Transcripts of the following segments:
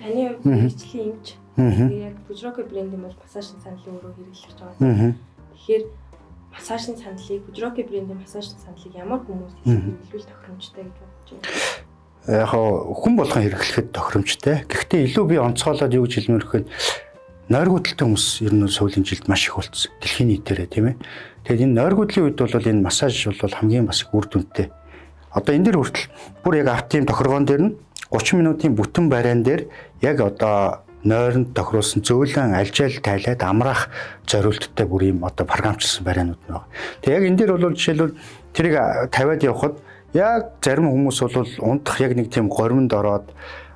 Таны хувьд мэргэжлийн эмч. Тэгээ яг Fujiroko брендийн бол массажны сандлын өөрөө хэрэглэж байгаа. Тэгэхээр массажны сандлыг, Fujiroko брендийн массажны сандлыг ямар хүмүүс хэрэглүүл тохиромжтой гэж бодож байна? Яг хүн болгон хэрэглэхэд тохиромжтой. Гэхдээ илүү би онцгойлоод юу гэж хэлмээр гэхэд нойргүйдэлтэй хүмүүс ер нь сүүлийн жилд маш их болцсон. Дэлхийн нийтээрээ, тийм ээ. Тэгээд энэ нойргүйдлийн үед бол энэ массаж бол хамгийн бас их үр дүнтэй. Одоо энэ дэр хүртэл бүр яг автын тохиргоон дээр нь 30 минутын бүтэн бариан дээр яг одоо нойронд тохируулсан зөөлөн альжаал тайлаад амраах зориулттай бүр ийм одоо програмчилсан барианууд нь байна. Тэгээ яг энэ дээр бол жишээлбэл тэрийг тавиад явхад яг зарим хүмүүс бол унтах яг нэг тийм горимд ороод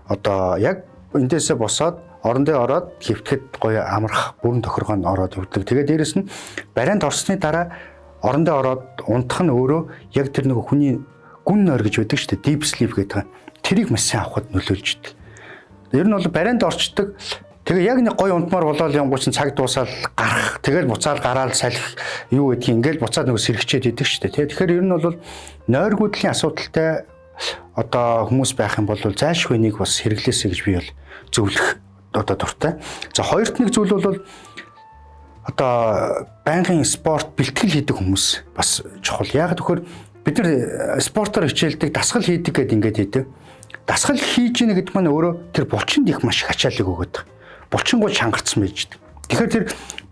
одоо яг эндээсээ босоод орондоо ороод хэвтгэд гоё амрах бүрэн тохиргоонд ороод явдаг. Тэгээ дээрэс нь барианд орсны дараа орондоо ороод унтах нь өөрөө яг тэр нэг хүний гүн нойр гэж байдаг шүү дээ. Deep sleep гэдэг. Тэрийг маш сайн авахд нөлөөлж идэг. Ер нь бол барианд орчдөг. Тэгээ яг нэг гоё унтмаар болоод явангуй чинь цаг дуусаад гарах. Тэгэл буцаал гараал салхи юу гэдгийг ингээл буцаад нөгөө сэргчээд идэг шүү дээ. Тэгэхээр ер нь бол нойргүйдлийн асуудалтай одоо хүмүүс байх юм бол зайлшгүй нэг бас хэрэглээсэй гэж би бол зөвлөх одоо дуртай. За, хоёрт нэг зүйл бол одоо байнгын спорт бэлтгэл хийдэг хүмүүс бас чухал. Яг тэгэхээр бид нар спортоор хичээлдэг, дасгал хийдэг гэдэг ингээд хийдэг. Дасгал хийж ийнэ гэдэг маань өөрөө тэр булчинд их маш их ачааллыг өгöd. Булчингууд чангарцсан байж идэг. Тэгэхээр тэр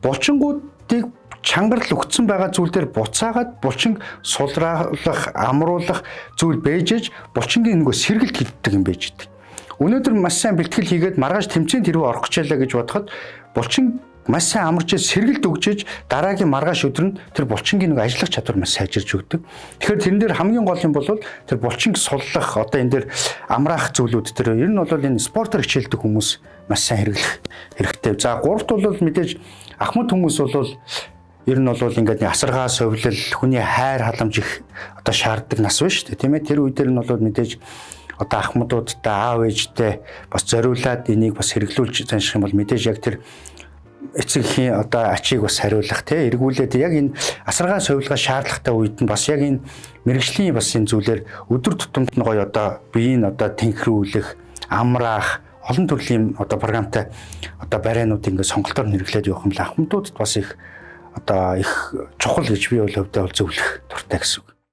булчингуудыг чангарл өгцөн байгаа зүйл дээр буцаагаад булчин сулраалах, амруулах зүйл бэжэж булчингийн нөгөө сэргэлт хийдэг юм байж идэг. Өнөөдөр маш сайн бэлтгэл хийгээд маргааш тэмцээн тэрүү орох гэжээлээ гэж бодоход булчин маш сайн амарч сэргэлт өгчээж дараагийн маргааш өдөр нь тэр булчингийн нэг ажиллах чадвар маш сайжирч өгдөг. Тэгэхээр тэрэн дээр хамгийн гол юм бол тэр булчинг суллах, одоо энэ дээр амраах зүйлүүд тэр ер нь бол энэ спортоор хичээлдэг хүмүүс маш сайн хэрэглэх хэрэгтэй. За, гуравт бол мэдээж ахмад хүмүүс бол ер нь бол ингээд нэг асаргаа совилол, хүний хайр халамж их одоо шаарддаг нас байна шүү дээ, тийм ээ. Тэр үе дээр нь бол мэдээж одоо ахмадуудтай, аав ээжтэй бас зориулаад энийг бас хэрэглүүлж занших юм бол мэдээж яг тэр эцэг эхийн одоо ачийг бас хариулах, тий, эргүүлээд яг энэ асаргаа совилгоо шаардлагатай үед нь бас яг энэ мэрэгжлийн бас энэ зүйлээр өдөр тутамд нь гоё одоо биеийг одоо тэнхрүүлэх, амраах олон төрлийн одоо програмтай одоо барианууд ингээд сонголтоор хэрэглээд явах юм л ахмадуудад бас их одоо их чухал гэж би бол хувьдаа бол зөвлөх дуртай гэсэн үг.